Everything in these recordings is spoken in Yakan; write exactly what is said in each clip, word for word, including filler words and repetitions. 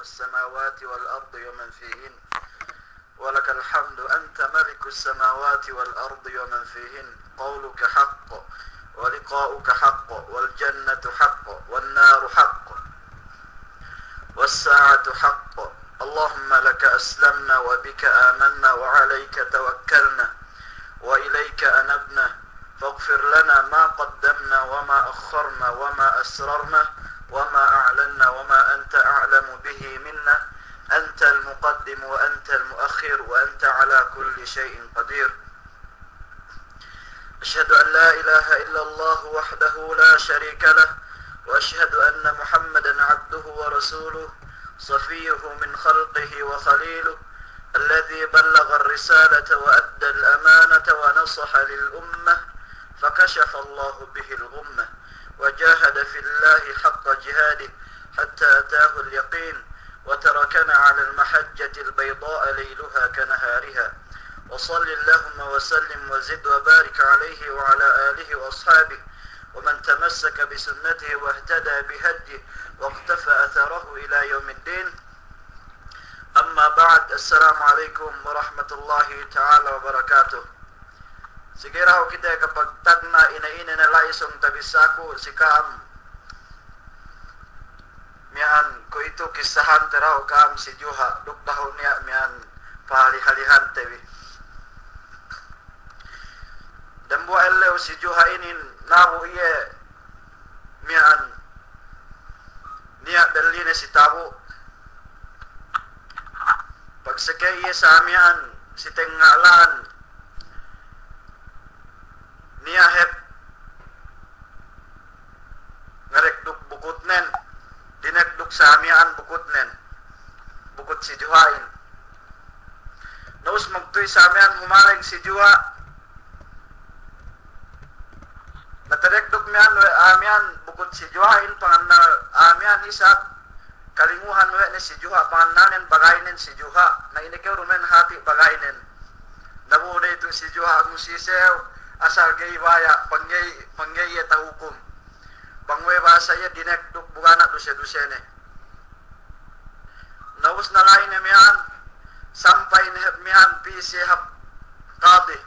السماوات والأرض ومن فيهن، ولك الحمد أنت ملك السماوات والأرض ومن فيهن، قولك حق، ولقاؤك حق، والجنة حق، والنار حق، والساعة حق. اللهم لك أسلمنا وبك آمنا وعليك توكلنا وإليك أنبنا، فاغفر لنا ما قدمنا وما أخرنا وما أسررنا وما أعلنا وما أنت أعلم به منا، أنت المقدم وأنت المؤخر وأنت على كل شيء قدير. أشهد أن لا إله إلا الله وحده لا شريك له، وأشهد أن محمدا عبده ورسوله، صفيه من خلقه وخليله، الذي بلغ الرسالة وأدى الأمانة ونصح للأمة، فكشف الله به الغمة، وجاهد في الله حق جهاده حتى أتاه اليقين، وتركنا على المحجة البيضاء ليلها كنهارها. وصل اللهم وسلم وزد وبارك عليه وعلى آله وأصحابه ومن تمسك بسنته واهتدى بهديه واقتفى أثره إلى يوم الدين. أما بعد، السلام عليكم ورحمة الله تعالى وبركاته. Sige dahu' kite kapagtagna' ine-ine ne la'i sōng tabissāku si ka'am. Miya'an kuwe'itu kissahante dahu' ka'am si Juha, duk dahu' niya' miya'an pahali-halihante bi. Dambuwa' ellew si Juha inin nabu' iye miya'an niya' belline si tabu'. Pagseke iye sa miya'an si tengnga' lān, niya' hep ngarekduk bukutnen, dinekduk sa miya'an bukutnen, bukut si Juha'in. Na ubus magtuwi sa miya'an humaleng si Juha. Na tadekduk miya'an we' a'a miya'an bukut si Juha'in, pangannal a'a miya'an isab kalinguhan we' ne si Juha, pangannalnen bagaynen si Juha. Na ine kew du men hati' bagaynen. Na bu de itu si Juha, musisew asal ga'i baya', bang ga'i, bang ga'i iye tahukum. Bang we' bahasa iye dinekduk bu ga' niya' duse-dusene. Na ubus na la'i ne miya'an, sampay ne hep miya'an pī siye hap kadi.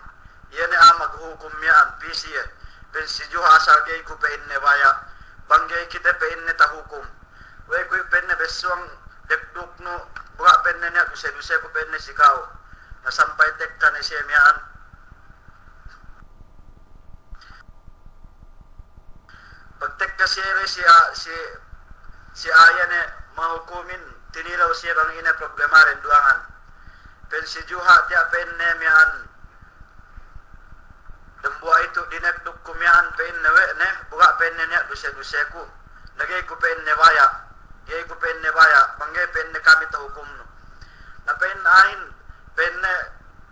Iye ne a'a maghukum miya'an, pī siye. Pa'in si Juha asal ga'i ku, pa'inne, baya', bang ga'i kite, pa'inne, tahukum. We' ku, pa'inne, bessuwang dekduknu, bu ga', pa'inne, niya' duse-duseku, pa'inne, si ka'u. Na sampay tekka ne siye miya'an. Pagtekka siye le si a-, si, si a'a iye ne mahukumin, tinilew siye bang ine problemaden duwangan. Pa'in si Juha, tiya', pa'inne, miya'an, dambuwa' itu dinekdukku miya'an, pa'inne, we' ne, bu ga', pa'inne, niya' duse-duseku. Na ga'i ku, pa'inne, baya', ga'i ku, pa'inne, baya', bang ga'i, pa'inne, kami tahukumnu. Na pa'in a'ahin, pa'inne,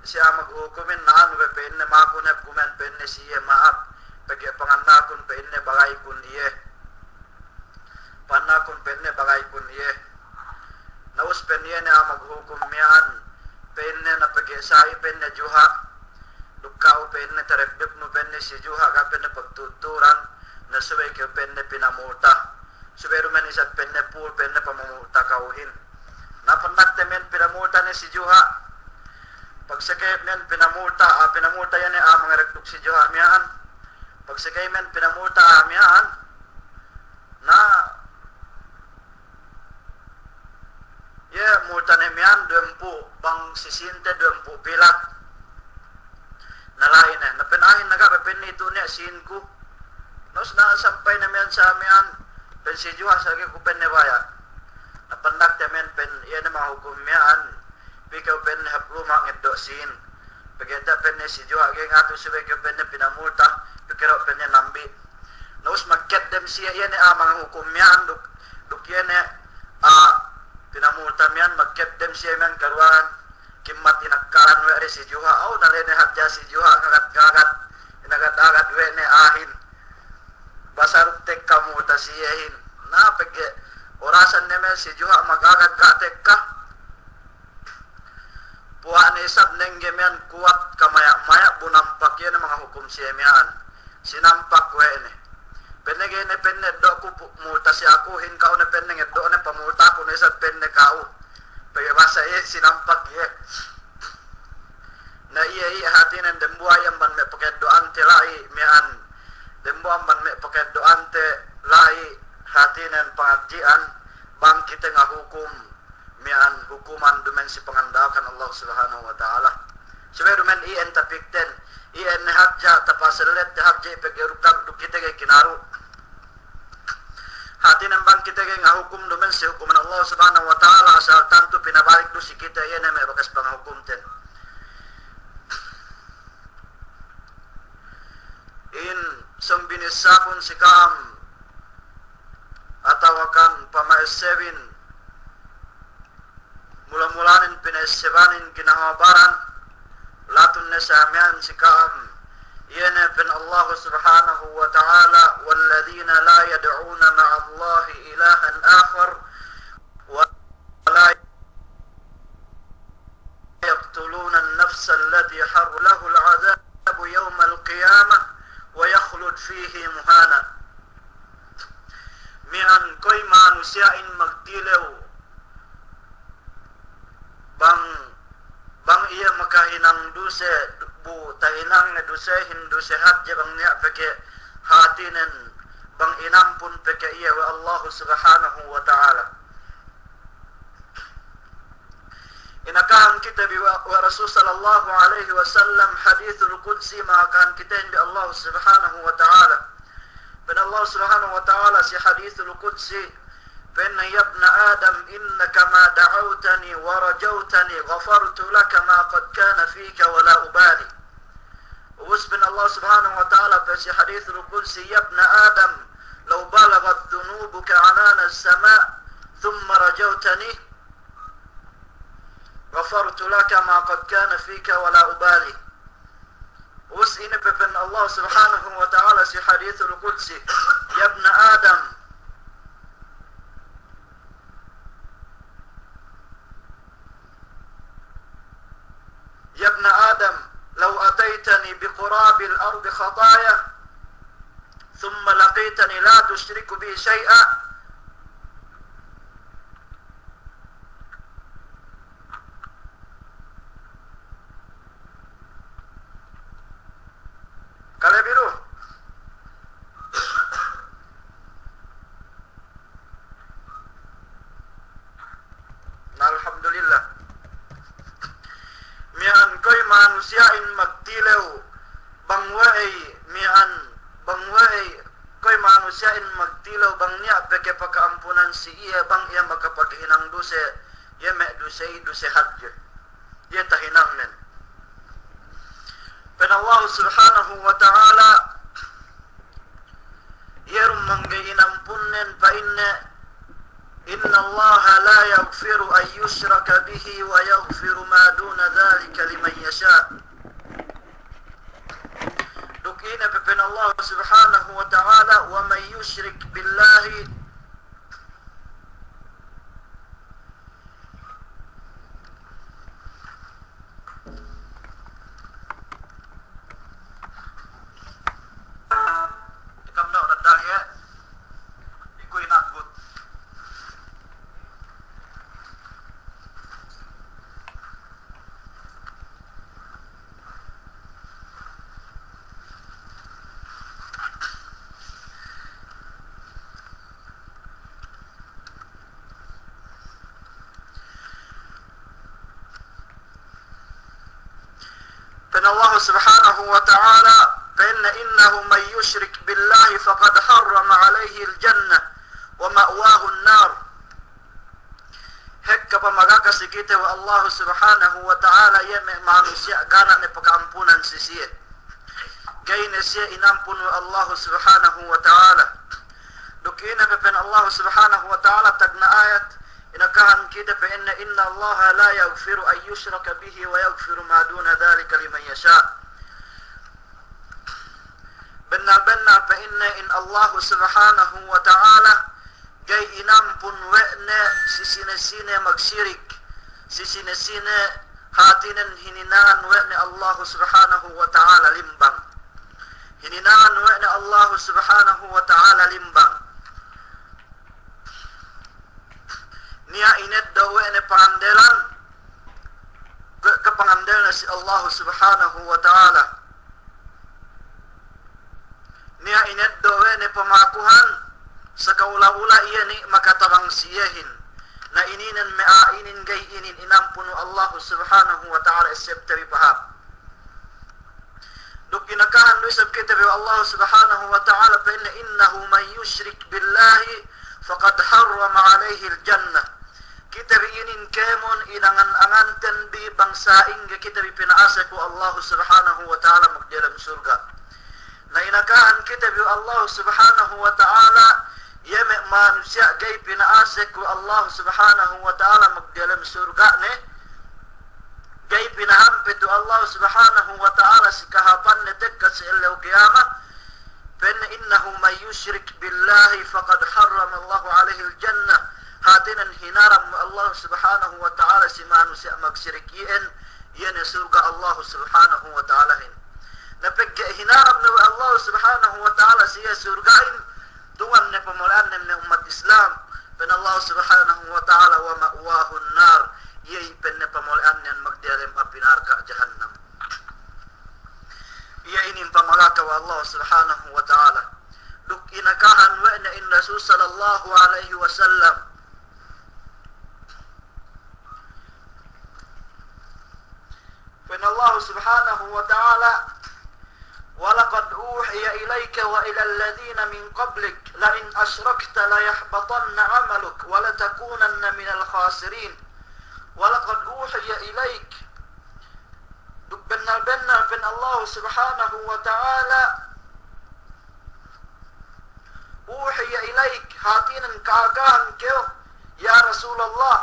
si a'a maghukumin, na anu be, pa'inne, maku ne kumen, pa'inne, si iye ma'ap, pegge' pangannalkun, pa'inne, bagaykun iye. Pangannalkun, pa'inne, bagaykun iye. Na ubus, pa'in iye ne a'a maghukum miya'an, pa'inne, na pegge' sa'i, pa'inne, Juha, duk ka'u, pa'inne, tarekduknu, pa'inne, si Juha ga', pa'inne, pagtuturan, na subey kew, pa'inne, pinamulta. Subey du men isab, pa'inne, pul, pa'inne, pamamulta ka'uhin. Na pandak te men pinamulta ne si Juha. Pagseke men pinamulta, a'a pinamulta iye ne a'a mangarekduk si Juha miya'an. Pagseke men pinamulta a'a miya'an. Na iye multane miya'an duwempū', bang si sīnte duwempū' pilak. Na la'i ne, na pa'in a'ahin, na ga' be, pa'inne, itu niya' sīnku. Na ubus na sampay ne miya'an sa miya'an, pa'in si Juha, asal ga'i ku, pa'inne, baya'. Na pandak te men, pa'in iye ne mahukum miya'an, pī kew, pa'inne, hap luma' ngeddo' sīn. Pegge' tiya', pa'inne, si Juha ga'i ngatu, subey kew, pa'inne, pinamulta, pī kew du, pa'inne, nambi'. Na ubus magkeddem siye, iye ne a'a mangahukum miya'an duk, duk iye ne a'a pinamulta miya'an, magkeddem siye miya'an kaduwa'an. Kimmat inakkalan we' de si Juha, aw, na la'i ne hadja si Juha ngagad-ngagad, inagad-agad we' ne a'ahin. Basa duk tekka multa si iyehin. Na pegge' orasan ne miya'an si Juha magagad ga' tekka. Puwa' ne isab nengge miya'an kuwat kamaya'-maya' bu nampak iye ne mangahukum siye miya'an. Sinampak we' ne. Pa'inne, ga'i ne, pa'inne, eddo'ku pu-, multa si akuhin, ka'u ne, pa'inne, ngeddo' ne pamultaku ne isab, pa'inne ka'u. Pegge' basa iye sinampak iye. Na iye, iye hātinen dembuwa' iye amban me' pakeddo'ante la'i miya'an. Dembuwa' amban me' pakeddo'ante la'i hātinen pangadji'an bang kite ngahukum miya'an hukuman dumen si panganda'akan Allah Subhanahu wa Ta'ala. Subey dumen iyan tapikten, iyan ne hadja tapasellet te hadja pegge' duk kite ga'i kinaru'. Hātinen bang kite ga'i ngahukum dumen si hukuman Allah Subhanahu wa Ta'ala asal tantu pinabalik du si kite iye ne me' bakas pangahukumten. In sōng binissākun si ka'am atawakan pama'essebin mula-mulanen pina'essebanin ginhawa baran, latun ne sa miya'an si ka'am, iye ne pa'in Allah Subhanahu wa Ta'ala, والذين لا يدعون مع الله إلها آخر ولا يقتلون النفس التي حرم الله، له العذاب يوم القيامة ويخلد فيه مهانا. Miya'an kuwe' manusiya'in magtilew bang, bang iye makahinang duse, bu tahinangne dusehin duse hadje bang niya' pegge' hātinen bang inampun pegge' iye we' Allahu Subhanahu wa Ta'ala. Inakahan kite bi we', we' Rasul sallallahu alaihi wasallam hadithul qudsi, makahan kite bi Allah Subhanahu wa Ta'ala. Pa'in Allah Subhanahu wa Ta'ala si hadithul qudsi, pa'in, يا ابن آدم إنك ما دعوتني ورجوتني غفرت لك ما قد كان فيك ولا أبالي. Ubus pa'in Allah Subhanahu wa Ta'ala pe si hadithul qudsi, يا ابن آدم لو بلغت ذنوبك عنان السماء ثم رجوتني غفرت لك ما قد كان فيك ولا أبالي. Ubus ine pe pa'in Allah Subhanahu wa Ta'ala si hadithul qudsi, يا ابن آدم يا ابن آدم لو أتيتني بقراب الأرض خطايا ثم لقيتني لا تشرك بي شيئا. Kalebi du. Na, alhamdulillah. Miya'an kuwe' manusiya'in magtilew bang we'ey, miya'an bang we'ey kuwe' manusiya'in magtilew bang niya' pe kapaka'ampunan si iye bang iye makapaghinang duse, iye me' duse i duse hadje. Iye tahinangnen. Pa'in Allah Subhanahu wa Ta'ala, iye du mangga'i inampunnen pa'inne, إن الله لا يغفر أن يشرك به ويغفر ما دون ذلك لمن يشاء. Duk ine pe pa'in Allah Subhanahu wa Ta'ala, ومن يشرك بالله Pa'in Allah Subhanahu wa Ta'ala, pa'inne, إنه من يشرك بالله فقد حرم عليه الجنة ومأواه النار. Hekka pamagaka si kite we' Allah Subhanahu wa Ta'ala iye me' manusiya' ga' ne paka'ampunan si siye, ga'i ne siye inampun we' Allah Subhanahu wa Ta'ala. Duk ine pe pa'in Allah Subhanahu wa Ta'ala tagna' ayat, inakahan kite pa'inne, إن الله لا يغفر أن يشرك به ويغفر ما دون ذلك لمن يشاء. Bennal-bennal pa'inne in Allahu Subhanahu wa Ta'ala ga'i inampun we' ne si sine-sine magsirik, si sine-sine hātinen hininangan we' ne Allahu Subhanahu wa Ta'ala limbang. Hininangan we' ne Allahu Subhanahu wa Ta'ala limbang. Niya' ineddo' we' ne pangandelan, ke-, kapangandelne si Allahu Subhanahu wa Ta'ala. Niya' ineddo' we' ne pamakuhan, sakaula-ula iye ni' makatabang si iyehin. Na ininen me' a'a inin ga'i inin inampun we' Allahu Subhanahu wa Ta'ala, essebte bi pahāp. Duk inakahan du isab kite bi we' Allahu Subhanahu wa Ta'ala, pa'inne, "Innahu man yushrik billahi faqad harrama alayhil jannah." Kite bi inin kēmon inangan-anganten bi bang sa'ingge kite bi pina'asek we' Allahu Subhanahu wa Ta'ala magdiyalem surga'. Na inakahan kite bi we' Allahu Subhanahu wa Ta'ala, iye me' manusiya' ga'i pina'asek we' Allahu Subhanahu wa Ta'ala magdiyalem surga' ne, ga'i pinahampet we' Allahu Subhanahu wa Ta'ala si kahāpanne tekka si ellew kiyamat, pa'inne, "Innahu man yushrik billahi faqad harrama Allahu alayhil jannah." Hātinen hinaram we' Allahu Subhanahu wa Ta'ala si manusiya' magsirik iyan, iye ne surga' Allahu Subhanahu wa Ta'alahin. Na pegge' hinaram ne we' Allahu Subhanahu wa Ta'ala si iye surga'in, tuwan ne pamole'annen ne ummat Islam, pa'in Allahu Subhanahu wa Ta'ala, "Wa ma'wahun nar." Iye pa'inne pamole'annen magdiyalem api narka' jahannam. Iye inin pamagaka we' Allahu Subhanahu wa Ta'ala. Duk inakahan we' ne in Rasul sallallahu alayhi wasallam, pa'in Allahu Subhanahu wa Ta'ala, "Wa laqad uhiya ilayka wa ilal ladhina min qablik, la in ashrakta la yahbatanna amaluk, wa la takunanna minal khasirin." Wa laqad uhiya ilayk. Duk bennal-bennal, pa'in Allahu Subhanahu wa Ta'ala, "Uhiya ilayk," hātinen ka'akahan kew, ya Rasulallah.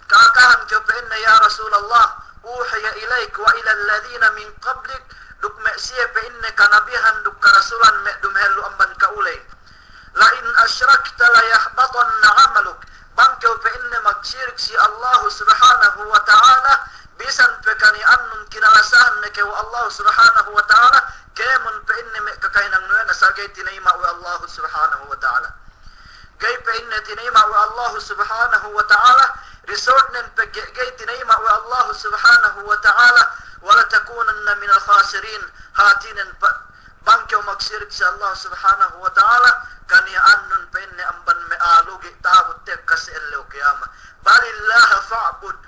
Ka'akahan kew pa'inne ya Rasulallah, "Uhiya ilayk wa ilal ladhina min qablik," duk me' siye pa'inne kanabihan duk karasulan me' dumehellu amban ka'u ley. "La in ashrakta la yahbatanna amaluk." Bang kew pa'inne magsirik si Allahu Subhanahu wa Ta'ala, bisan pe kaniya'annun kinalasahan ne kew we' Allahu Subhanahu wa Ta'ala, kēmon pa'inne me' kakahinangnu iyan asal ga'i tinayima' we' Allahu Subhanahu wa Ta'ala. Ga'i pa'inne tinayima' we' Allahu Subhanahu wa Ta'ala, resultnen pegge' ga'i tinayima' we' Allahu Subhanahu wa Ta'ala, "Wa la takunanna minal khasirin." Hātinen pa-, bang kew magsirik si Allahu Subhanahu wa Ta'ala, kaniya'annun pa'inne amban me' a'a lugi' ta'abut tekka si ellew kiyamat. "Balillaha fa'bud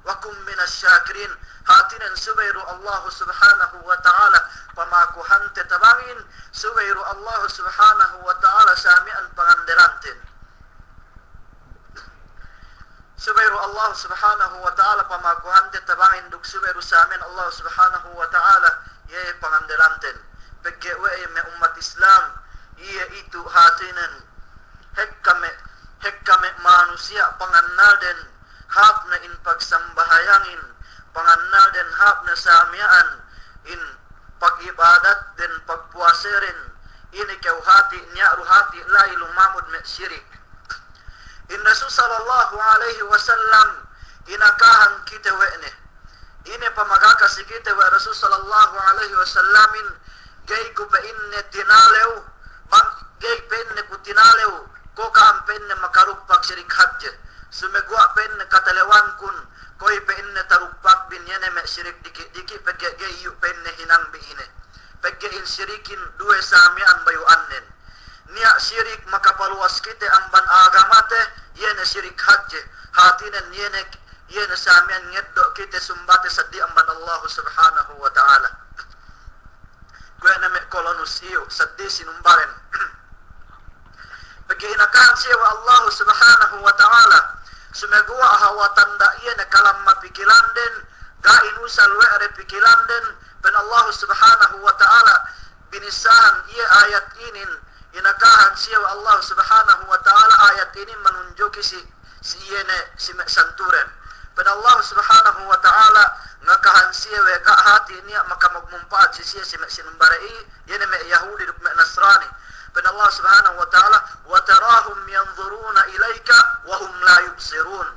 wa kun minash shakirin." Hātinen subey du Allahu Subhanahu wa Ta'ala pamakuhante tabangin, subey du Allahu Subhanahu wa Ta'ala samiyan pangandelanten. Subey du Allahu Subhanahu wa Ta'ala pamakuhante tabangin duk subey du samiyan Allahu Subhanahu wa Ta'ala iye pangandelanten. Pegge' we'ey me' ummat Islam, iye itu hātinen, hekka me', hekka me' manusiya' pangannalden hāp ne in pagsambahayangin, pangannalden hāp ne samiyan in pagibadatden, pagpuwaseden, ine kew hati' niya' du hati' la'i lumamud me' sirik. In Rasul sallallahu alayhi wasallam inakahan kite we' ne. Ine pamagaka si kite we' Rasul sallallahu alayhi wasallamin, ga'i ku pa'inne tinalew, bang ga'i pa'inne ku tinalew, ko' ka'am pa'inne makarukpak sirik hadje. Sumeguwa' pa'inne katalewankun, ko'i pa'inne tarukpakbin iye ne me' sirik diki'-diki' pegge' ga'i iyu' pa'inne hinangbi ine. Pegge' in sirikin duwe samiyan bayu'annen. Niya' sirik makapaluwas kite amban agamate, iye ne sirik hadje. Hātinen iye ne, iye ne samiyan ngeddo' kite sumbate seddili amban Allahu Subhanahu wa Ta'ala. Kuwe' ne me' kolonus iyu', seddili sinumbaren. Pegge' inakahan siye we' Allahu Subhanahu wa Ta'ala. Sumeguwa' hawal tanda' iye ne kalamma pikilanden, ga'i inusal we' de pikilanden, pa'in Allahu Subhanahu wa Ta'ala, binissāhan iye ayat inin, inakahan siye we' Allahu Subhanahu wa Ta'ala ayat inin manunjuki si, si iye ne si me' santuren. Pa'in Allahu Subhanahu wa Ta'ala, ngakahan siye we' ga' hati' niya' makamagmumpa'at si siye si me' sinumbare i, iye ne me' Yahudi duk me' Nasrani. Pa'in Allahu Subhanahu wa Ta'ala, "Wa tarahum yanzuruna ilayka wa hum la yubsirun."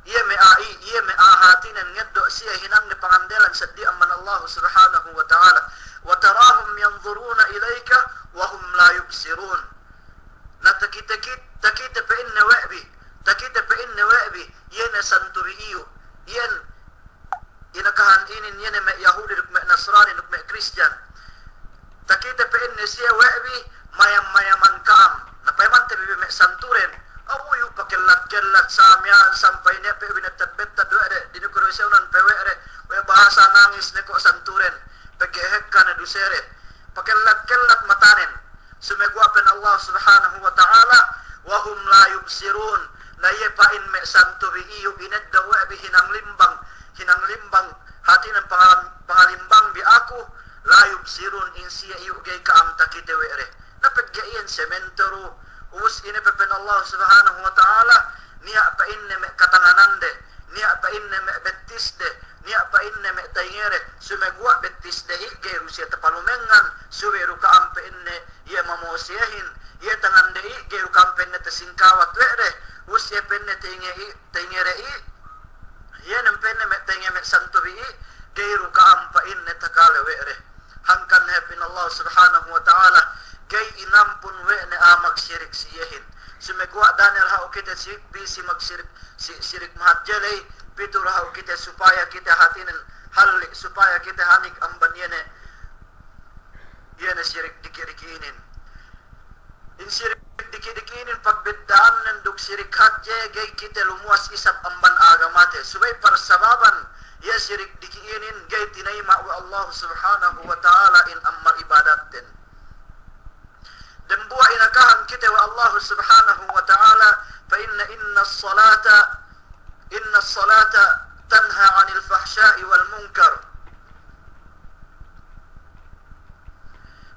Iye me' a'a i, iye me' a'a hātinen ngeddo' siye hinangne pangandelan seddili amban Allahu Subhanahu wa Ta'ala. "Wa tarahum yanzuruna ilayka wa hum la yubsirun." Na takite kit-, takite pa'inne we' bi, takite pa'inne santubi iyu'. Iyan, inakahan inin iye ne me' Yahudi duk me' Nasrani duk me' Kristiyan. Takite pa'inne siye we' bi mayam-mayaman ka'am. Na payamante bi me' santuren. Awu iyu' pakellat-kellat sa miya'an sampay niya' pe binettat-bettat we' de. Dine ku du siye unan pe we' de. We' bahasa nangis ne ko' santuren. Pegge' hekka ne dusede. Pakellat-kellat matanen. Sumeguwa' pa'in Allah Subhanahu wa Ta'ala, "Wa hum la yubsirun." Na iye pa'in me' santubi iyu' ineddo' we' bi hinang limbang, hinang limbang, hātinen pangalam-, pangalimbang bi aku, la yubsirun, in siye iyu' ga'i ka'am takite we' de. Na pegge' iyan sementeru, ubus ine pe pa'in Allah Subhanahu wa Ta'ala, niya' pa'inne me' katanganande, niya' pa'inne me' bettisde, niya' pa'inne me' tayingede, sumeguwa' bettisde i' ga'i du siye tapalumengngan, subey du ka'am pa'inne iye mamo'o siyehin, iye tangande i' ga'i du ka'am pa'inne tasingkawat we' de, ubus iye pa'inne tayinge i', tayingede i', iye ne pa'inne me' tayinge me' santubi i', ga'i du ka'am pa'inne takale we' de. Hangkan hep in Allah Subhanahu wa Ta'ala, ga'i inampun we' ne a'a magsirik si iyehin. Sumeguwa' da'a ne dahu' kite si, bisi magsirik, si, sirik mahadje ley, pitu dahu' kite supaya kite hātinen halli', supaya kite hanik amban iye ne, iye ne sirik diki'-diki' inin. In sirik diki'-diki' inin pagbedda'annen duk sirik hadje, ga'i kite lumuwas isab amban agamate. Subey parsababan, iye sirik diki' inin ga'i tinayima' we' Allah Subhanahu wa Ta'ala in amal ibadatten. Dembuwa' inakahan kite we' Allah Subhanahu wa Ta'ala, pa'inne, "Innas salata, innas salata tanha 'anil fahsha'i wal munkar."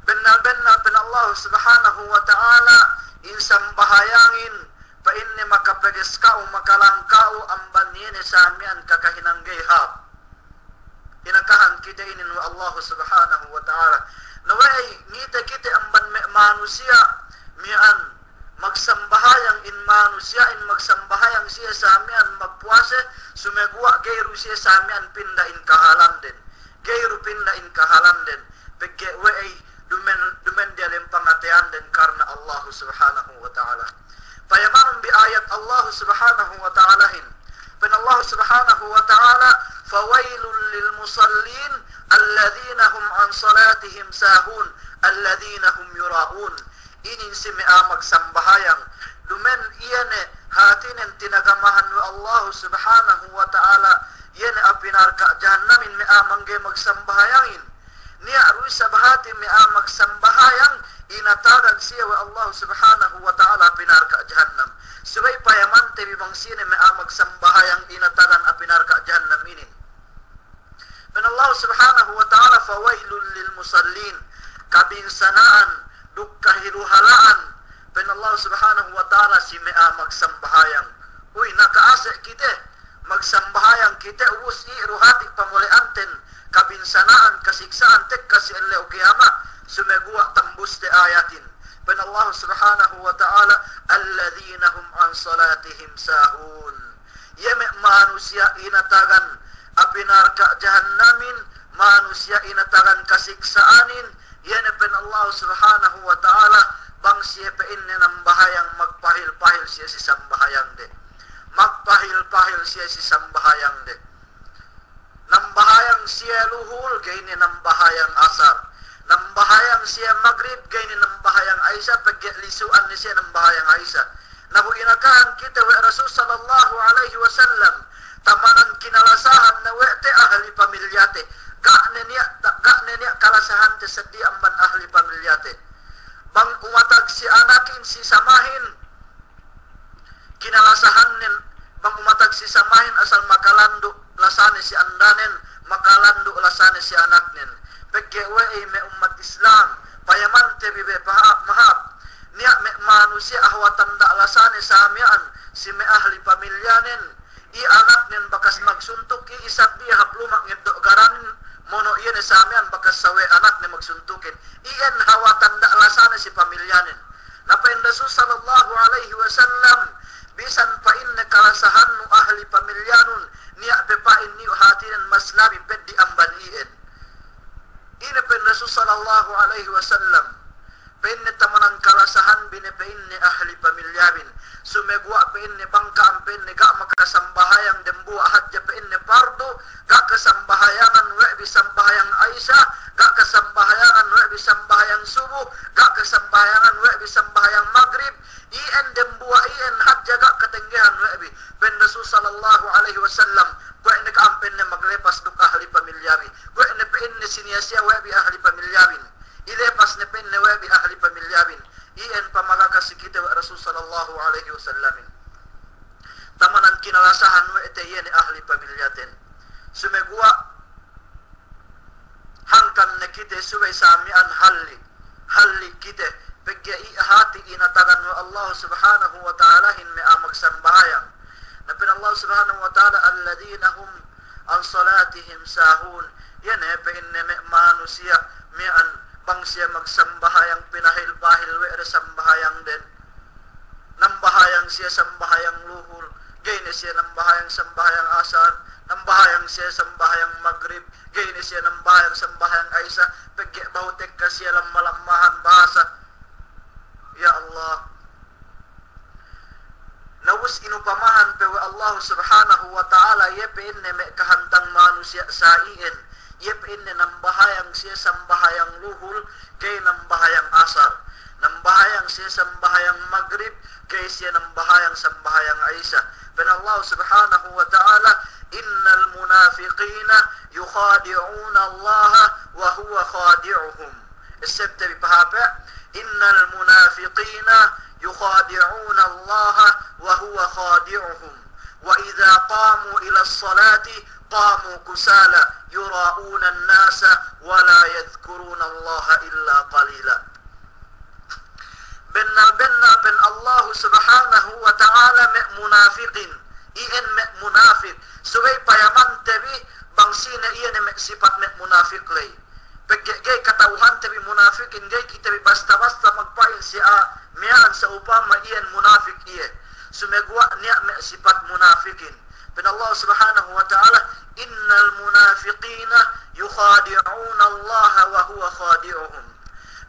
Bennal-bennal pa'in Allah Subhanahu wa Ta'ala, in sambahayangin, pa'inne makapeges ka'u, makalang ka'u, amban iye ne sa miya'an kakahinang ga'i hāp. Inakahan kite inin we' Allah Subhanahu wa Ta'ala. Na we'ey ngite kite amban me' manusiya' miya'an magsambahayang in manusiya'in magsambahayang siye sa miya'an magpuwase, sumeguwa' ga'i du siye sa miya'an pinda in kahalanden. Ga'i du pinda in kahalanden. Pegge' we'ey dumen, dumen diyalem pangateyanden karna Allah Subhanahu wa Ta'ala. Payamanun bi ayat Allah Subhanahu wa Ta'alahin. Pa'in Allah Subhanahu wa Ta'ala, "Fawailul lil musallin, alladhina hum 'an salatihim sahun, alladhina hum yura'un." Inin si me' a'a magsambahayang. Dumen iye ne hātinen tinagamahan we' Allah Subhanahu wa Ta'ala, iye ne api narka' jahannamin me' a'a mangga'i magsambahayangin. Niya' du isab hāti me' a'a magsambahayang inatagan siye we' Allah Subhanahu wa Ta'ala api narka' jahannam. Subey payamante bi bang sine me' a'a magsambahayang inatagan api narka' jahannam inin. Pa'in Allah Subhanahu wa Ta'ala, "Fawailul lil musallin." Kabinsana'an duk kahiluhala'an, pa'in Allah Subhanahu wa Ta'ala, si me' a'a magsambahayang. Uy, naka'ase' kite, magsambahayang kite, ubus iye du hāti pamole'anten, kabinsana'an, kasiksa'an tekka si ellew kiyama', sumeguwa' tambuste ayatin. Pa'in Allah Subhanahu wa Ta'ala, "Alladhina hum 'an salatihim sahun." Iye me' manusiya' inatagan api narka' jahannamin, manusiya' inatagan kasiksa'anin, iye ne pa'in Allah Subhanahu wa Ta'ala, bang siye pa'inne nambahayang magpahil-pahil siye si sambahayangde. Magpahil-pahil siye si sambahayangde. Nambahayang siye luhul, ga'i ne nambahayang asar. Nambahayang siye magrib, ga'i ne nambahayang isa, pegge' lisu'an ne siye nambahayang isa. Na bu inakahan kite we' Rasul sallallahu alaihi wasallam, tamanan kinalasahan ne we' te ahli pamilyate. Ga' ne niya', ga' ne niya' kalasahante seddili amban ahli pamilyate. Bang umatag si anakin si samahin, kinalasahannen, bang umatag si samahin asal makalandu' lasane si andanen, makalandu' lasane si anaknen. Pegge' we'ey me' ummat Islam, payamante bi be pahāp, mahāp. Niya' me' manusiya' hawal tanda' lasane sa miya'an si me' ahli pamilyanen, i anaknen bakas magsuntuk, i isab iye hap luma' ngeddo' garanin, mono' iye ne sa miya'an bakas sawe' anakne magsuntukin. Iyan hawal tanda' lasane si pamilyanen. Na pa'in Rasul sallallahu alaihi wasallam, bisan pa'inne kalasahannu ahli pamilyanun, niya' pe pa'in niyu' hātinen mas labi peddi' amban iyan. Ine pa'in Rasul sallallahu alaihi wasallam, pa'inne tamanan kalasahanbi ne pa'inne ahli pamilyabin. Sumeguwa' pa'inne bang ka'am pa'inne ga' makasambah sambahayang dembuwa' hadja pa'inne pardu, ga' kasambahayangan we' bi sambahayang Isa, ga' kasambahayangan we' bi sambahayang subu, ga' kasambahayangan we' bi sambahayang magrib, iyan dembuwa' iyan hadja ga' katenggehan we' bi. Pa'in Rasul sallallahu alaihi wasallam, kuwe' ne ka'am pa'inne maglepas duk ahli pamilya bi. Kuwe' ne pa'inne siniya-siya we' bi ahli pamilya bin. Ilepas ne pa'inne we' bi ahli pamilya bin. Iyan pamagaka si kite we' Rasul sallallahu alaihi wasallamin. Tamanan kinalasahan we' te iye ne ahli pamilyaten. Sumeguwa' hangkan ne kite subey sa miya'an halli', halli' kite, pegge' i' hati' inatagan we' Allah Subhanahu wa Ta'alahin me' a'a magsambahayang. Na pa'in Allah Subhanahu wa Ta'ala, "Alladhina hum an salatihim sahun." Iye ne pa'inne me' manusiya' miya'an bang siye magsambahayang pinahil-pahil we' de sambahayangden. Nambahayang siye sambahayang luhul, ga'i ne siye nambahayang sambahayang asar, nambahayang siye sambahayang magrib, ga'i ne siye nambahayang sambahayang Isa, pegge' behu tekka siye lamma-lammahan bahasa. Ya Allah. Na ubus inupamahan pe we' Allah Subhanahu wa Ta'ala, iye pa'inne me' kahantang manusiya' sa iyan, iye pa'inne nambahayang siye sambahayang luhul, ga'i nambahayang asar. Nambahayang siye sambahayang magrib, ga'i siye nambahayang sambahayang Isa. Pa'in Allah Subhanahu wa Ta'ala, "Innal munafiqina yukhadi'una Allaha wa huwa khadi'uhum." Essebte bi pahape, "Innal munafiqina yukhadi'una Allaha wa huwa khadi'uhum. Wa idha qamu ila salati qamu kusala yura'una an-nasa wa la yadhkuruna Allaha illa qalila." Bennal-bennal pa'in Allahu Subhanahu wa Ta'ala me' munafikin, iyan me' munafik, subey payamante bi bang sine iye ne me' sipat me' munafik ley. Pegge' ga'i kata'uhante bi munafikin, ga'i kite bi basta-basta magpa'in si a'a miya'an sa'upama iyan munafik iye. Sumeguwa' niya' me' sipat munafikin. Pa'in Allah Subhanahu wa Ta'ala, "Innal munafiqina yukhadi'una Allaha wa huwa khadi'uhum."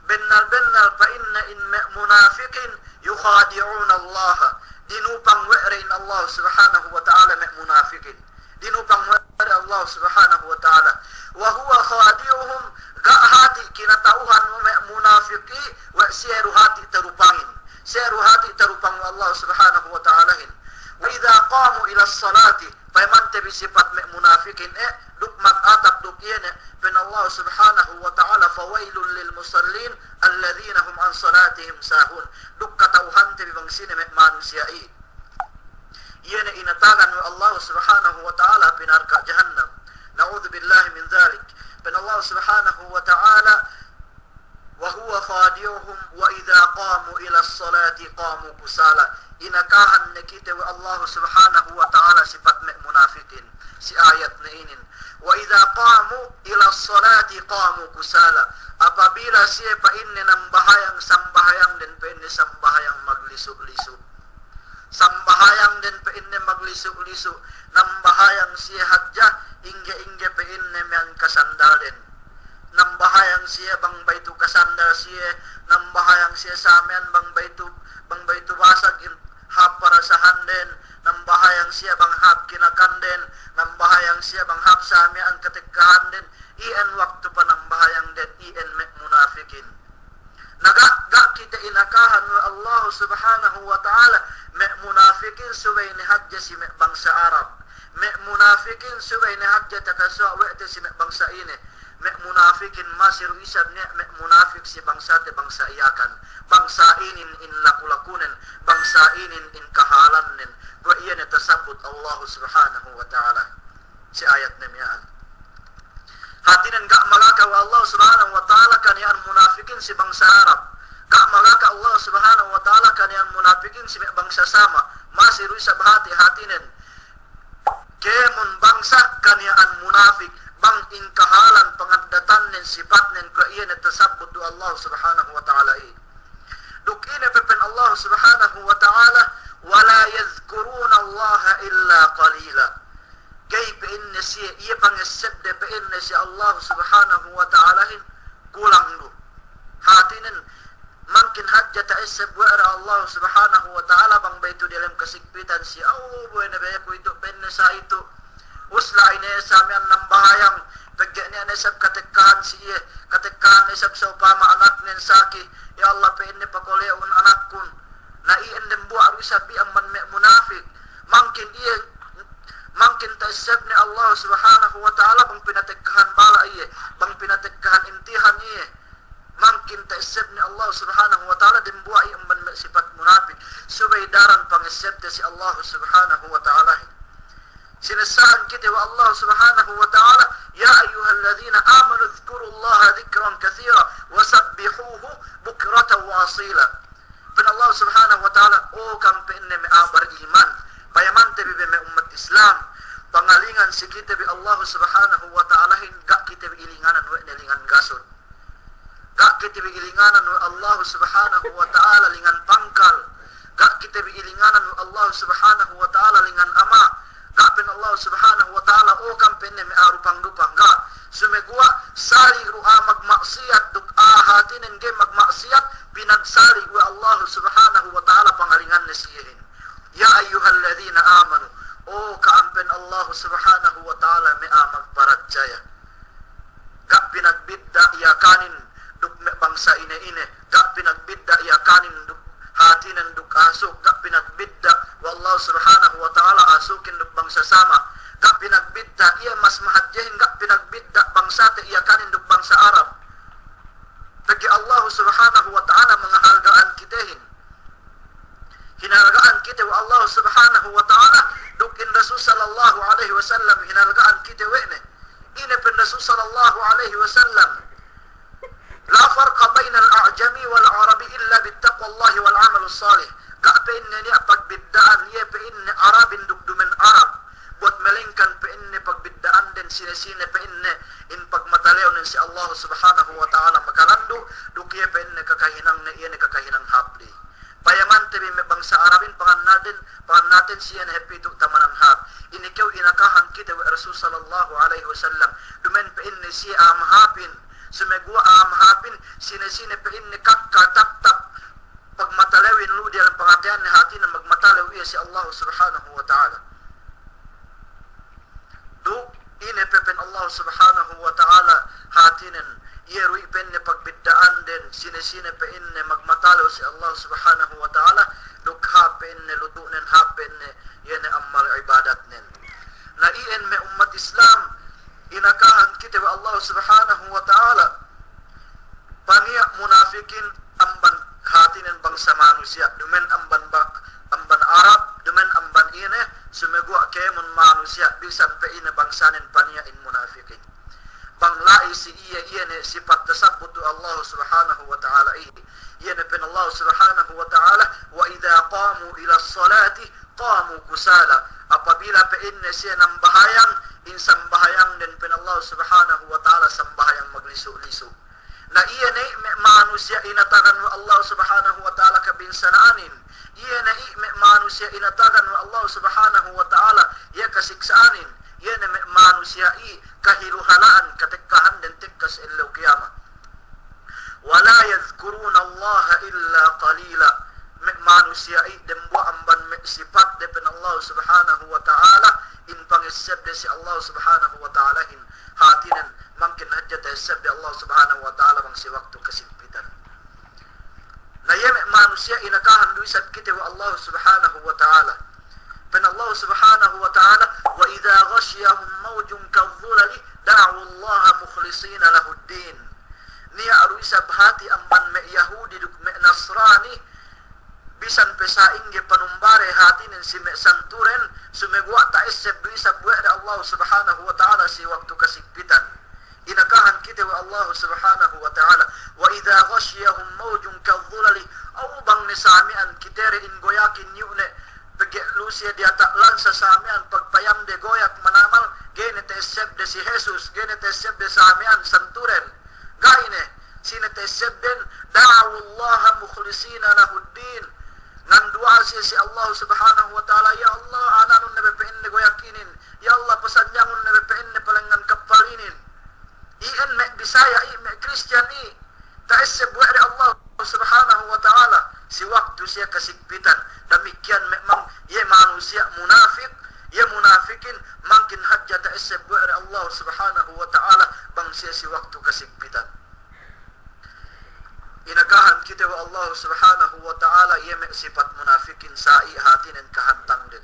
Bennal-bennal pa'inne in me' munafikin, yukhadi'una Allaha. Dinupang we' de in Allah Subhanahu wa Ta'ala me' munafikin. Dinupang we' de Allah Subhanahu wa Ta'ala. Wa huwa khadi'uhum, ga' hati' kinata'uhan me' munafik i, we' siye du hati' tarupangin. Siye du hati' tarupang we' Allah Subhanahu wa Ta'alahin. Wa idha qamu ila salati, payamante bi sipat me' munafikin e, duk magatap duk iye ne, pa'in Allah Subhanahu wa Ta'ala, "Fawailul lil musallin, alladhina hum an salatihim sahun." Duk kata'uhante bi bang sine me' manusiya' i. Iye ne inatagan we' Allah Subhanahu wa Ta'ala pī narka' jahannam. Na'udhu billahi min dhalik. Pa'in Allah Subhanahu wa Ta'ala, "Wa huwa khadi'uhum wa idha qamu ila salati qamu kusala." Inakahan ne kite we' Allah Subhanahu wa Ta'ala sipat me' munafikin si ayat ne inin. "Wa idha qamu ila salati qamu kusala." Apabila siye pa'inne nambahayang sambahayangden pa'inne sambahayang maglisu'-lisu'. Sambahayangden pa'inne maglisu'-lisu', nambahayang siye hadja, ingge-ingge pa'inne miya'an kasandalden. Nambahayang siye bang baitu kasandal siye, nambahayang siye sa miya'an bang baitu, bang baitu basag in hāp parasahanden, nambahayang siye bang hāp kinakanden, nambahayang siye bang hāp sa miya'an katekkahanden, iyan waktu panambahayangden, iyan me' munafikin. Na ga', ga' kite inakahan we' Allah Subhanahu wa Ta'ala me' munafikin subey ne hadja si me' bangsa Arab. Me' munafikin subey ne hadja takasuwa' we' te si me' bangsa ine. Me' munafikin masi du isab niya' me' munafik si bangsate bangsa Yakan. Bangsa inin in laku-lakunen, bangsa inin in kahālannen. Kuwe' iye ne tasabbut Allah Subhanahu wa Ta'ala si ayat ne miya'an. Hātinen ga' magaka we' Allah Subhanahu wa Ta'ala kaniya'an munafikin si bangsa Arab. Ga' magaka Allah Subhanahu wa Ta'ala kaniya'an munafikin si me' bangsa Sama. Masi du isab hāti, hātinen kēmon bangsa kaniya'an munafik, bang in kahālan pangaddatannen, sipatnen, kuwe' iye ne tasabbut du Allah Subhanahu wa Ta'ala i. Duk ine pe pa'in Allah Subhanahu wa Ta'ala, "Wa la yadhkurunallaha illa qalila." Ga'i pa'inne siye, iye pangessebde pa'inne si Allah Subhanahu wa Ta'alahin kulang du. Hātinen, mangkin hadja ta'esseb we' de Allah Subhanahu wa Ta'ala bang baitu diyalem kasigpitan siye, "Aw, buwe ne be kuwe'itu," pa'inne sa itu. Us la'i ne sa miya'an nambahayang, pegge' niya' ne isab katekkahan si iye, katekkahan ne isab sa'upama anaknen saki, "Ya Allah," pa'inne, "pakole'un anakkun." Na iyan dembuwa' du isab bi amban me' munafik. Mangkin iye, mangkin ta'esseb ne Allah Subhanahu wa Ta'ala bang pinatekkahan bala' iye, bang pinatekkahan imtihan iye. Mangkin ta'esseb ne Allah Subhanahu wa Ta'ala dembuwa' iye amban me' sipat munafik. Subey daran pangessebte si Allah Subhanahu wa Ta'ala. Sinessa'an kite we' Allah Subhanahu wa Ta'ala, "Ya ayyuhalladhina amanu dhkurullaha dhikran kathira wa sabbihuhu bukratan wa asila." Pa'in Allah Subhanahu wa Ta'ala, "O ka'am," pa'inne, "me' a'a bariman, payamante bi be me' ummat Islam, pangalingan si kite bi Allah Subhanahu wa Ta'alahin, ga' kite bi ilinganan we' ne lingan gasut." Ga' kite bi ilinganan we' Allahu Subhanahu wa Ta'ala lingan pangkal. Ga' kite bi ilinganan we' Allahu Subhanahu wa Ta'ala lingan ama'. Ga' pa'in Allahu Subhanahu wa Ta'ala, "O ka'am," pa'inne, "me' a'a dupang-dupang." Ga'. Sumeguwa' sali' du a'a magma'siyat duk a'a hātinen ga'i magma'siyat, pinagsali' we' Allahu Subhanahu wa Ta'ala pangalinganne si iyehin. "Ya ayyuhalladhina amanu." O ka'am, pa'in Allahu Subhanahu wa Ta'ala, me' a'a magparachaya. Ga' pinagbidda' Yakanin duk me' bangsa ine-ine. Ga' pinagbidda' Yakanin duk hātinen duk Asuk. Ga' pinagbidda' we' Allah Subhanahu wa Ta'ala Asukin duk bangsa Sama'. Ga' pinagbidda' iye mas mahadjehin. Ga' pinagbidda' bangsate Yakanin duk bangsa Arab. Pegge' Allah Subhanahu wa Ta'ala mangahalga'an kitehin. Hinalga'an kite we' Allah Subhanahu wa Ta'ala, duk in Rasul sallallahu alaihi wasallam hinalga'an kite we' ne. Ine pa'in Rasul sallallahu alaihi wasallam, "La farqa bainal a'jami wal arabi illa bittaqwallahi wal amalus salih." Ga' pa'inne niya' pagbidda'an, iye pa'inne Arabin duk dumen Arab. Buwat malengkan pa'inne pagbidda'anden sine-sine pa'inne in pagmatalewnen si Allah Subhanahu wa Ta'ala makalandu', duk iye pa'inne kakahinangne, iye ne kakahinang hāp ley. Payamante bi me' bangsa Arabin, pangannaten, pangannaten siye ne hep itu tamanan hāp. Ine kew inakahan kite we' Rasul sallallahu alaihi wasallam. Dumen pa'inne siye a'a mahāpin. Sumeguwa' a'a mahāpin, sine-sine pa'inne kakka taptap pagmatalewin lu diyalem pangateyanne, hātinen magmatalew iye si Allah Subhanahu wa Ta'ala. Duk ine pe pa'in Allah Subhanahu wa Ta'ala, hātinen, iye du i' pa'inne pagbidda'anden, sine-sine pa'inne magmatalew si Allah Subhanahu wa Ta'ala, duk hāp pa'inne lutu'nen, hāp pa'inne iye ne ammal ibadatnen. Na iyan me' ummat Islam, inakahan kite we' Allah Subhanahu wa Ta'ala, paniya' munafikin amban hātinen bangsa manusiya', dumen amban ba-, amban Arab, dumen amban ine, sumeguwa' kēmon manusiya', bisan pe ine bangsanen paniya' in munafikin. Bang la'i si iye, iye ne sipat tasabbut Allah Subhanahu wa Ta'ala iye. Iye ne pa'in Allah Subhanahu wa Ta'ala, "Wa idha qamu ila salati qamu kusala." Apabila pa'inne siye nambahayang, in sambahayangden pa'in Allah Subhanahu wa Ta'ala sambahayang maglisu'-lisu'. Na iye ne i' me' manusiya' inatagan we' Allah Subhanahu wa Ta'ala kabinsana'anin. Iye ne i' me' manusiya' inatagan we' Allah Subhanahu wa Ta'ala iye kasiksa'anin. Iye ne me' manusiya' i' kahiluhala'an katekkahanden tekka si ellew kiyamat. "Wa la yadhkurunallaha illa qalila." Me' manusiya' i' dembuwa' amban me' sipatde pa'in Allah Subhanahu wa Ta'ala, in pangessebde si Allah Subhanahu wa Ta'alahin, hātinen mangkin hadja ta'essebde Allah Subhanahu wa Ta'ala bang si waktu kasigpitan. Na iye me' manusiya' inakahan du isab kite we' Allah Subhanahu wa Ta'ala. Pa'in Allah Subhanahu wa Ta'ala, "Wa idha ghashiyahum mawjun kadh-dhulali da'awullaha mukhlisina lahud-din." Niya' du isab hāti amban me' Yahudi duk me' Nasrani, bisan pe sa'ingge panumbare hātinen si me' santuren, sumeguwa' ta'esseb du isab we' de Allah Subhanahu wa Ta'ala si waktu kasigpitan. Inakahan kite we' Allah Subhanahu wa Ta'ala. "Wa idha ghashiyahum mawjun kadh-dhulali," aw bang ne sami'an kite de in goyakin iyu' ne, pegge' lu siye diyata' lansa sami'an pagpayamde goyak manamal, ga'i ne ta'essebde si Jesus, ga'i ne ta'essebde sami'an santuren. Ga'i ne, sine ta'essebden, "Da'awullaha mukhlisina lahud-din." Nganduwa'a siye si Allah Subhanahu wa Ta'ala, "Ya Allah, ananun ne be pa'inne goyak inin. Ya Allah, pasanyangun ne be pa'inne palengngan kappal inin." Iyan me' Bisaya i', me' Kristiyan i', ta'esseb we' de Allah Subhanahu wa Ta'ala si waktu siye kasigpitan. Damikkiyan me' mang, iye manusiya' munafik, iye mun- munafikin, mangkin hadja ta'esseb we' de Allah Subhanahu wa Ta'ala bang siye si waktu kasigpitan. Inakahan kite we' Allah Subhanahu wa Ta'ala iye me' sipat munafikin sa'i hātinen kahantangden.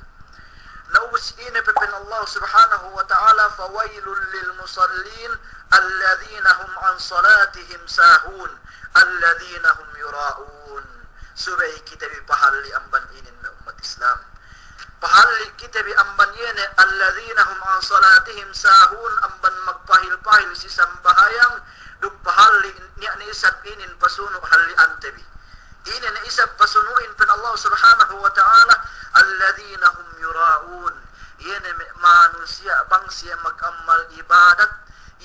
Na ubus ine pe pa'in Allah Subhanahu wa Ta'ala, فويل للمصلين الذين هم عن صلاتهم ساهون الذين هم يراءون. Subey kite bi pahalli' amban inin me' ummat Islam. Pahalli' kite bi amban iye ne, الذين هم عن صلاتهم ساهون, amban magpahil-pahil si sambahayang, duk pahalli' niya' ne isab inin pasunu' halli'ante bi. Ine ne isab pasunu'in pa'in Allah Subhanahu wa Ta'ala, الذين هم يراءون. Iye ne me' manusiya' bang siye mag'ammal ibadat,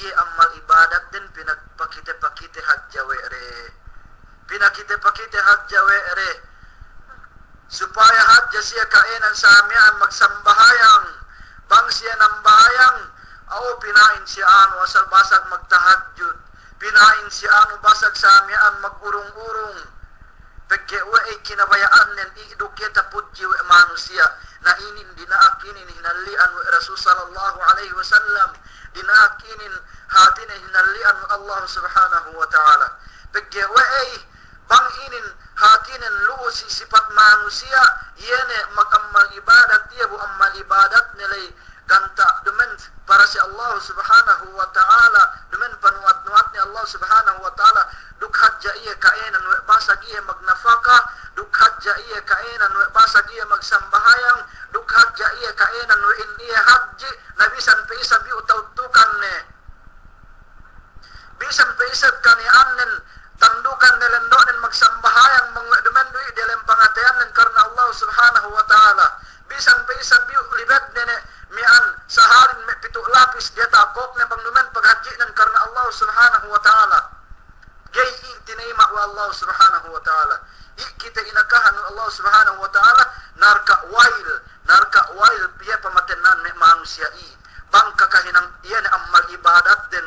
iye ammal ibadatden pinagpakite-pakite hadja we' de. Pinakite-pakite hadja we' de. Supaya hadja siye ka'ēnan sa miya'an magsambahayang. Bang siye nambahayang, aw pina'in siye anu asal basag magtahajjud. Pina'in siye anu basag sa miya'an magurung-urung. Pegge' we'ey kinabaya'annen i' duk iye tapudji we' manusiya'. Na inin dina'ak inin hinalli'an we' Rasul sallallahu alaihi wasallam. Dina'ak inin hātinen hinalli'an we' Allah Subhanahu wa Ta'ala. Pegge' we'ey bang inin hātinen lu'u si sipat manusiya', iye ne mag'ammal ibadat, iye bu ammal ibadatne ley ganta' dumen para si Allah Subhanahu wa Ta'ala, dumen panuwat-nuwatne Allah Subhanahu wa Ta'ala, duk hadja iye ka'ēnan we' basag iye magnafaka, duk hadja iye ka'ēnan we' basag iye magsambahayang, duk hadja iye ka'ēnan we' in iye hadji', na bisan pe isab iyu' tawtukanne. Bisan pe isab kaniya'annen, tandukan ne lendo'nen magsambahayang bang we' dumen du i' diyalem pangateyannen karna Allah Subhanahu wa Ta'ala. Bisan pe isab iyu' libedne ne miya'an sahalin me' pitu' lapis diyata' kōkne bang dumen paghadji'nen karna Allah Subhanahu wa Ta'ala. Ga'i i' tinayima' we' Allah Subhanahu wa Ta'ala. I' kite inakahan we' Allah Subhanahu wa Ta'ala, narka' wail, narka' wail, iye pamatennan me' manusiya' i'. Bang kakahinang iye ne ammal ibadatden.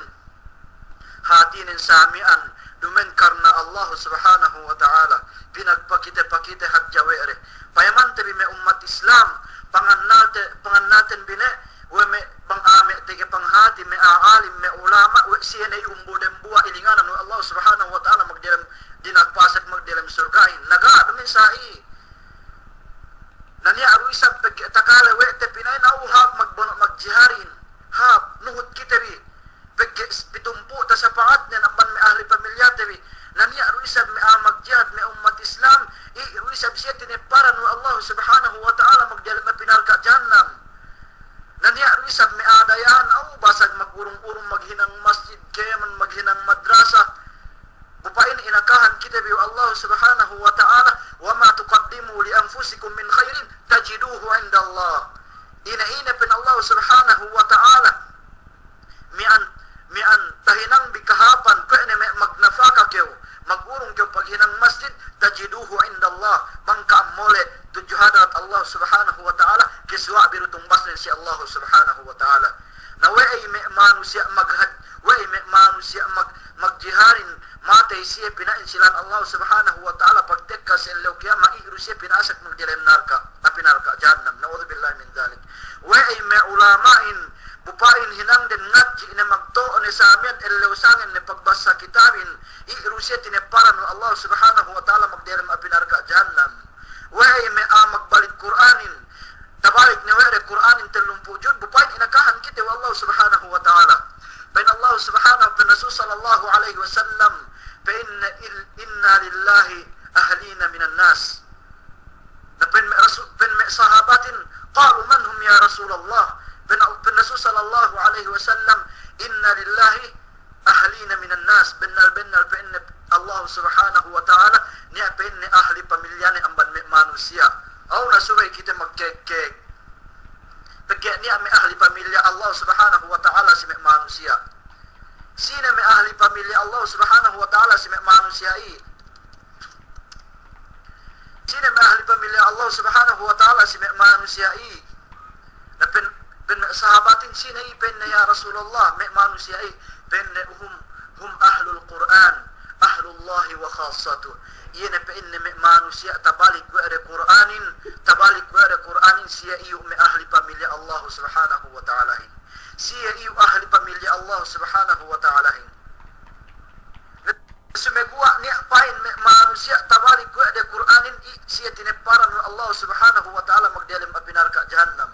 Hātinen sa miya'an, dumen karna Allah Subhanahu wa Ta'ala, pinagpakite-pakite hadja we' de. Payamante bi me' ummat Islam, pangannate-, pangannaten bi ne, we' me' bang a'a me' tege panghati, me' a'a alim, me' ulama', we' siye ne iyu' umbu dembuwa' ilinganan we' Allah Subhanahu wa Ta'ala magdiyalem dina'ak pasek magdiyalem surga'in. Na ga' dumen sa'i. Na niya' du isab pegge' takale we' te pina'in aw hāp magbono' magjiharin. Hāp, nuhut kite bi. Pegge' pitumpu' tasapa'atnen amban me' ahli pamilyate bi. Na niya' du isab me' a'a magjihad me' ummat Islam, i' du isab siye tineparan we' Allah Subhanahu wa Ta'ala magdiyalem api narka' jahannam. Na niya' du isab me' a'a daya'an, aw basag magurung-urung maghinang masjid, kēmon maghinang madrasa. Bu pa'in inakahan kite bi we' Allah Subhanahu wa Ta'ala, وما تقدموا لأنفسكم من خير تجدوه عند الله. Ine-ine pa'in Allah Subhanahu wa Ta'ala, miya'an, miya'an tahinang bi kahāpan, kuwe' ne me' magnafaka kew, magurung kew paghinang masjid, تجدوه عند الله, bang ka'am mole' tudju hadarat Allah Subhanahu wa Ta'ala, kasuwa' bi du tumbasnen si Allah Subhanahu wa Ta'ala. Na we'ey me' manusiya' maghad-, we'ey me' manusiya' mag-, magjiharin, matey siye pina'in si lān Allah Subhanahu wa Ta'ala pagtekka si ellew kiyamat, i' du siye pinasek magdiyalem narka', api narka' jahannam. Na'udzubillahi min dzalik. We'ey me' ulama'in, bu pa'in hinangden ngadji' ne magto'o ne sa miya'an ellew sangem ne pagbassa kitabin, i' du siye tineparan we' Allah Subhanahu wa Ta'ala magdiyalem api narka' jahannam. We'ey me' a'a magbalik Kur'anin, tabalik ne we' de Kur'anin tellumpū' juz, bu pa'in inakahan kite we' Allah Subhanahu wa Ta'ala. Pa'in Allah Subhanahu, pa'in Rasul sallallahu alaihi wasallam, pa'in il-, إن لله أهلين من الناس. Na pa'in me' Rasul, pa'in me' sahabatin, قالوا من هم يا رسول الله؟ Pa'in, pa'in Rasul sallallahu alaihi wasallam, إن لله أهلين من الناس, bennal-bennal pa'inne Allah Subhanahu wa Ta'ala, niya' pa'inne ahli pamilyane amban me' manusiya'. Aw na subey kite magkēg-kēg. Pegge' niya' me' ahli pamilya Allah Subhanahu wa Ta'ala si me' manusiya'. Sine me' ahli pamilya Allah Subhanahu wa Ta'ala si me' manusiya' i'? Sine me' ahli pamilya Allah Subhanahu wa Ta'ala si me' manusiya' i'? Na pa'in, pa'in me' sahabatin, sine i', pa'inne, ya Rasulullah, me' manusiya' i'? Pa'inne, هم، هم أهل القرآن، أهل الله وخاصته. Iye ne pa'inne me' manusiya' tabalik we' de Kur'anin, tabalik we' de Kur'anin, siye iyu' me' ahli pamilya Allahu Subhanahu wa Ta'alahin. Siye iyu' ahli pamilya Allahu Subhanahu wa Ta'alahin. Sumeguwa' niya' pa'in me' manusiya' tabalik we' de Kur'anin, i-, siye tinepparan we' Allahu Subhanahu wa Ta'ala magdiyalem api narka' jahannam.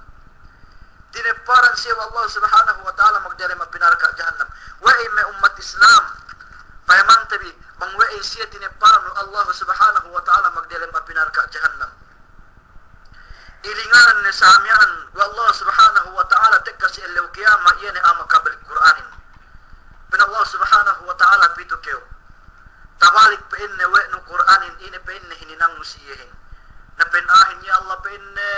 Tinepparan siye we' Allahu Subhanahu wa Ta'ala magdiyalem api narka' jahannam. We'ey me' ummat Islam, payamante bi, bang we'ey siye tinepparan we' Allahu Subhanahu wa Ta'ala magdiyalem api narka' jahannam. Ilinganan ne sa miya'an we' Allahu Subhanahu wa Ta'ala tekka si ellew kiyama, iye ne a'a makabalik Kur'anin. Pa'in Allahu Subhanahu wa Ta'ala, pitu kew. Tabalik pa'inne we' nu Kur'anin, ine pa'inne hininangnu si iyehin. Na pa'in a'ahin, ya Allah pa'inne,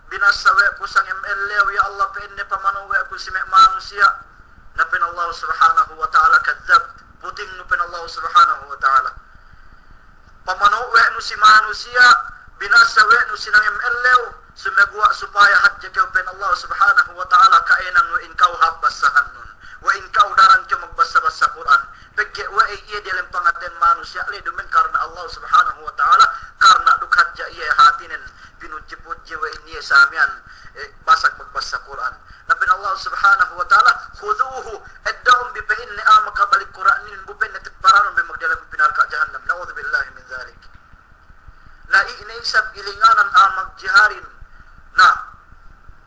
binassa we' ku sangem ellew, ya Allah pa'inne, pamano' we' ku si me' manusiya'. Na pa'in Allahu Subhanahu wa Ta'ala, kadzabt, putingnu pa'in Allahu Subhanahu wa Ta'ala. Pamano' we' nu si manusiya', binassa we' nu si nangem ellew, sumeguwa' supaya hadja kew pa'in Allahu Subhanahu wa Ta'ala ka'ēnan we' in ka'u hāp bassahannun, we' in ka'u daran kew magbassa-bassa Kur'an. Pegge' we'ey iye diyalem pangateyan manusiya' ley, duma'in karna Allahu Subhanahu wa Ta'ala, karna duk hadja iye hātinen pinudji-pudji we' in iye sa miya'an, eh, basag magbassa Kur'an. Na pa'in Allahu Subhanahu wa Ta'ala, khudhuhu, eddo'un bi pa'inne a'a makabalik Kur'anin, bu pa'inne tepparanun bi magdiyalem api narka' jahannam. Na'udhu billahi min dhalik. Na iye ne isab ilinganan a'a magjihadin. Na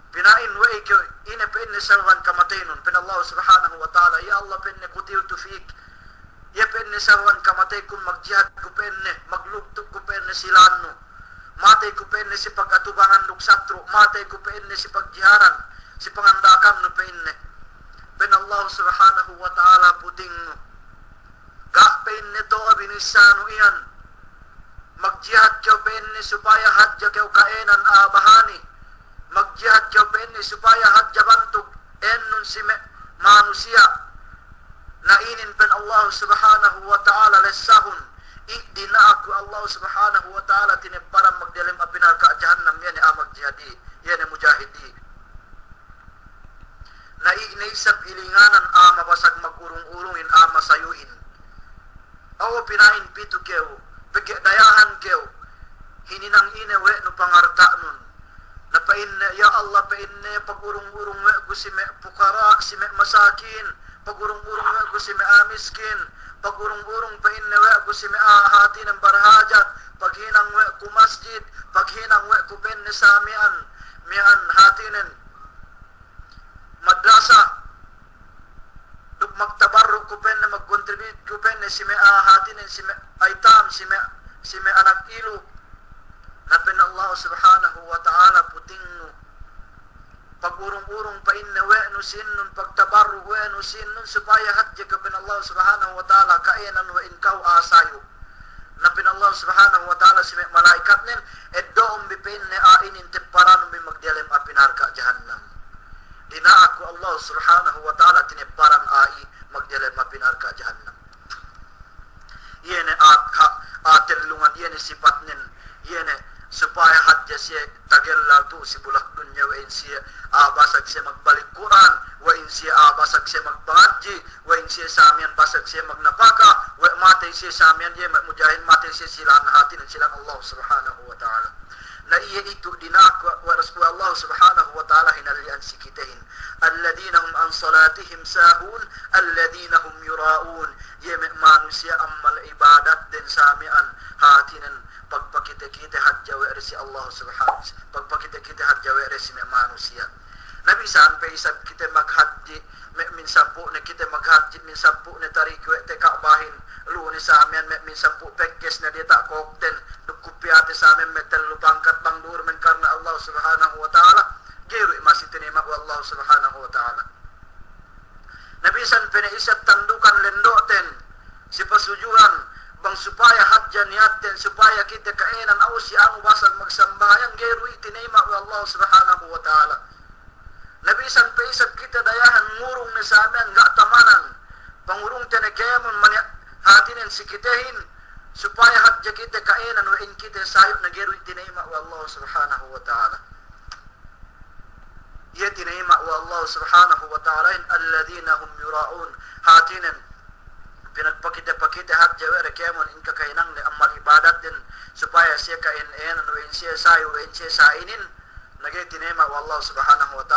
pina'in, we'ey kew, ine pa'inne sababan kamateynun. Pa'in Allahu Subhanahu wa Ta'ala, ya Allah pa'inne, qutiltu fik. Iye pa'inne sababan kamateykun, magjihad ku pa'inne, maglugtuk ku pa'inne si lānnu. Matey ku pa'inne si pagatubangan duk satru', matey ku pa'inne si pagjihadan, si panganda'akannu pa'inne. Pa'in Allahu Subhanahu wa Ta'ala, putingnu. Ga' pa'inne to'a binissānu iyan. Magjihad kew pa'inne supaya hadja kew ka'ēnan a'a bahani. Magjihad kew pa'inne supaya hadja bantug ēnnun si me' manusiya'. Na inin pa'in Allahu Subhanahu wa Ta'ala lessahun, i' dina'ak we' Allahu Subhanahu wa Ta'ala tinepparan magdiyalem api narka' jahannam, iye ne a'a magjihad i', iye ne mujahid i'. Na iye ne isab ilinganan a'a mabasag magurung-urungin, a'a masayu'in. Aw pina'in, pitu kew, pegge' dayahan kew, hininang ine we' nu pangarta'nun. Na pa'inne, ya Allah pa'inne, pagurung-urung we' ku si me' pukara', si me' masakin, pagurung-urung we' ku si me' a'a miskin, pagurung-urung pa'inne we' ku si me' a'a hātinen barhajat, paghinang we' ku masjid, paghinang we' ku pa'inne sa miya'an, miya'an hātinen madrasa, duk magtabarru' ku pa'inne, magcontribute ku pa'inne si me' a'a hātinen, si me' aitam, si me', si me' anak ilu. Na pa'in Allah Subhanahu wa Ta'ala, putingnu, pagurung-urung pa'inne we' nu sīnnun, pagtabarru' we' nu sīnnun, supaya hadje kew pa'in Allah Subhanahu wa Ta'ala ka'ēnan we' in ka'u a'a sayu'. Na pa'in Allah Subhanahu wa Ta'ala si me' malaikatnen, eddo'un bi pa'inne a'a inin tepparanun bi magdiyalem api narka' jahannam. Dina'ak we' Allah Subhanahu wa Ta'ala tinepparan a'a i' magdiyalem api narka' jahannam. Iye ne a'a, a'a, a'a tellungan, iye ne sipatnen, iye ne supaya hadja siye tagellal tu'u si bulak dunya we' in siye a'a basag siye magbalik Kur'an, we' in siye a'a basag siye magpangadji', we' in siye sa miya'an basag siye magnapaka, we' matey siye sa miya'an iye me' mujahid matey siye si lān hātinen si lān Allah Subhanahu wa Ta'ala. Na iye itu dina'ak we', we' Rasul Allah Subhanahu wa Ta'ala hinalli'an si kitehin. Alladhina hum an salatihim sahun, alladhina hum yura'un. Iye me' manusiya' ammal ibadatden sa miya'an hātinen pagpakite-kite hadja we' de si Allah Subhanahu, pagpakite-kite hadja we' de si me' manusiya'. Na bisan pe isab kite maghadji', me' minsampū' ne kite maghadji', minsampū' ne tarik we' te Ka'bahin, lu ne sa miya'an me' minsampū' pekkes ne diyata' kokten, duk kupiyate sa miya'an me' tellu pangkat bang du'ur men karna Allah Subhanahu wa Ta'ala, ga'i du masi tinayma' we' Allah Subhanahu wa Ta'ala. Na bisan pe ne isab tandukan lendo'ten si pasujuran, bang supaya hadja niyatten supaya kite ka'ēnan a'a si anu basag magsambahayang, ga'i du i' tinayma' we' Allah Subhanahu wa Ta'ala. Na bisan pe isab kite dayahan ngurung ne sa miya'an ga' tamanan, pangurungte ne kēmon maniya' hātinen si kitehin, supaya hadja kite ka'ēnan we' in kite sayu', na ga'i du i' tinayma' we' Allah Subhanahu wa Ta'ala. Iye tinayma' we' Allah Subhanahu wa Ta'alahin, alladhina hum yura'un, hātinen pinagpakite-pakite hadja we' de kēmon in kakahinangne amal ibadatden, supaya siye ka'in-inan we' in siye sa'i, we' in siye sa'inin, na ga'i tinayma' we' Allah Subhanahu wa Ta'ala.